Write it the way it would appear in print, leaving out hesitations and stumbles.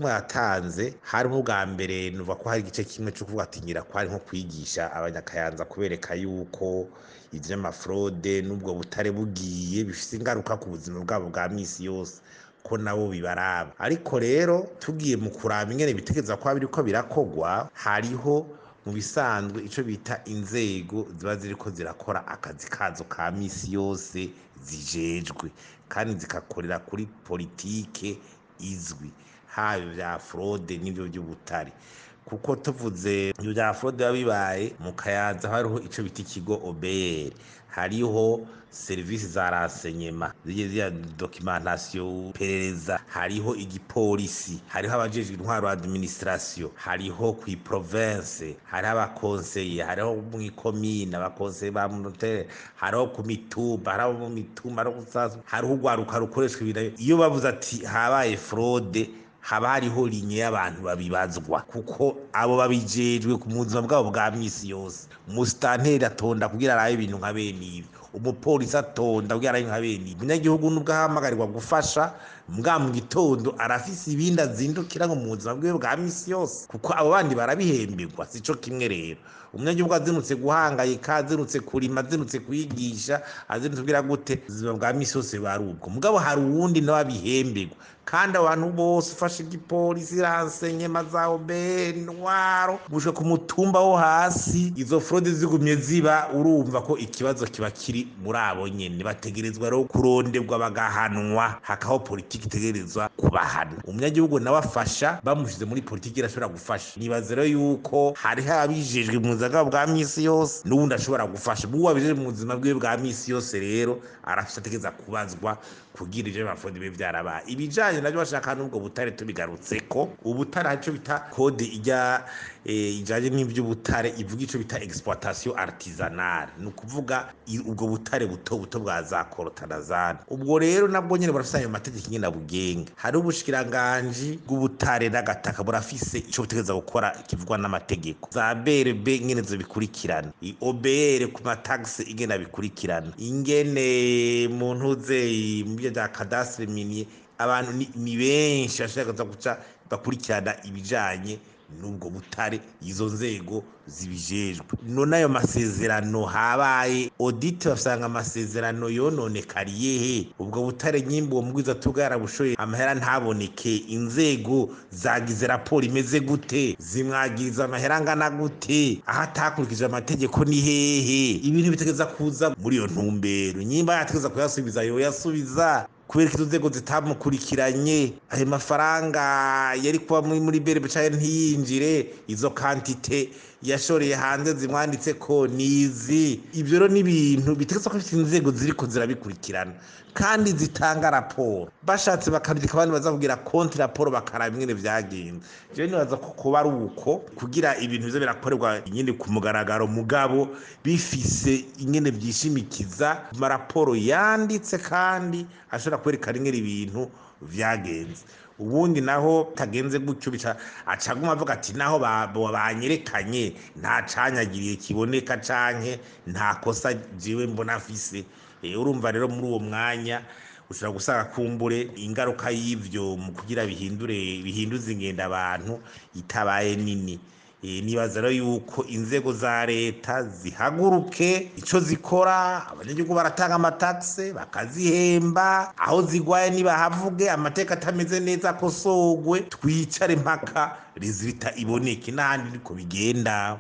Ubutumwa yatanze hariho ubwa mbere nuva ko hari igice kimwe cyo kuvuga ati ngira ko ari nko kwigisha abanyakayanza, kubereka yuko ivy'amafraude n'ubwo butare bugiye bifise ingaruka ku buzima bwabo bwa misi yose, ko nabo bibaraba. Ariko rero tugiye mu kuraba ingene bitegeza kuba biriko birakogwa, hariho mu bisanzwe ico bita inzego ziba ziriko zirakora akazi kazo ka misi yose zijejwe, kandi zikakorera kuri politike izwi, haba ivya fraude n'ivyo vy'ubutare. Kuko tuvuze ivyo vya fraude biba bibaye mu Kayanza, hariho ico bita ikigo OBR, hariho serivisi za renseignement zigiye documentation perereza, hariho igipolisi, hariho abajejwe intwaro administration, hariho ku province, hariho abakonseye, hariho mu komine abakonseye ba munotere, hariho ku mitumba, hariho mu mitumba, hariho gusasu, hariho urwaruka rukoreshwa ibintu. Iyo bavuze ati habaye fraude, haba hariho linye y'abantu babibazwa, kuko abo babijejwe ku buzima bwabo bwa misi yose. Umusitanteri atonda kugira arabe ibintu nka bene ibi, umupolisi atonda kugira arabe nka bene ibi. Umunyagihugu nubwo ahamagarirwa gufasha mbwa mu gitondo, arafise ibindi azindukira ngo mu buzima bwiwe bwa misi yose, kuko abo bandi barabihemberwa. Sico kimwe rero umunyagihugu azinutse guhangayika, azinutse kurima, azinutse kwigisha, azinutse kugira gute, ubuzima bwa misi yose buba ari ubwo. Mugabo hari uwundi nawe abihemberwa, kandi abantu bose ufashe igipolisi, renseignement za OBR, intwaro, gushika ku mutumba wo hasi, izo fraude zigumye ziba, urumva ko ikibazo kiba kiri muri abo nyene. Bategerezwa rero kuronderwa bagahanwa, hakaho politiki itegerezwa kubahana. Umunyagihugu nawe afasha bamushize muri politiki irashobora gufasha. Nibaza rero yuko hariho abijejwe mu buzima bwa misi yose n'uwundi ashobora gufasha. Uwo abijejwe mu buzima bwiwe bwa misi yose rero arafise ategereza kubazwa kugira ivyo bafodi bibe vyarabaye. Ibijanye navyo bashaka n'ubwo butare, tubigarutseko, ubutare hari ico bita code ijya ijanye n'ivy'ubutare, ivuga ico bita exploitation artisanale, ni ukuvuga ubwo butare buto buto bwa za korotanazana. Ubwo rero nabwo nyene burafise ayo mategeko nyene abugenga. Hari ubushikiranganji bw'ubutare n'agataka burafise ico butegereza gukora kivugwa n'amategeko, za BRB ingene zibikurikirana, OBR ku mataxe ingene abikurikirana, ingene mu ntuze mu byo bya cadastre minier. Abantu ni benshi bashaka guca bakurikirana ibijanye n'ubwo butare, izo nzego zibijejwe. None ayo masezerano habaye audit, basanga amasezerano yononekariye he? Ubwo butare nyimba uwo mugwiza tuga yarabushoye amahera ntaboneke, inzego zagize raporo imeze gute? Zimwagiriza amahera angana gute? Aho atakurikije amategeko ni hehe? Ibintu bitegeza kuza muri iyo ntumbero. Nyimba yategeza kuyasubiza, yoyasubiza. Kubera ko izo nzego zitamukurikiranye, ayo mafaranga yari kuba muri berebe canke ntiyinjire, izo kantite yashoreye hanze zimwanditse ko nizi. Ivyo rero ni ibintu bitegetswe ko bifite inzego ziriko zirabikurikirana kandi zitanga raporo. Bashatse bakandika abandi baza kugira konti raporo, bakaraba ingene vyagenze. Jewe nibaza ko kuba ari uko kugira ibintu biza birakorerwa nyene ku mugaragaro, mugabo bifise ingene vyishimikiza amaraporo yanditse kandi ashobora kwerekana ingene ibintu vyagenze. Ubundi naho tagenze gutyo, bica acaguma avuga ati naho banyerekanye nta canyagiriye kiboneka canke nta kosa jewe mbona afise. Urumva rero muri uwo mwanya ushobora gusanga kumbure ingaruka y'ivyo mu kugira bihindure bihinduze ingendo abantu itabaye nini. Nibaza rero yuko inzego za leta zihaguruke ico zikora. Abanyagihugu baratanga amataxe bakazihemba, aho zigwaye nibahavuge, amateka atameze neza akosogwe, twicare mpaka rezilita iboneke, n'ahandi niko bigenda.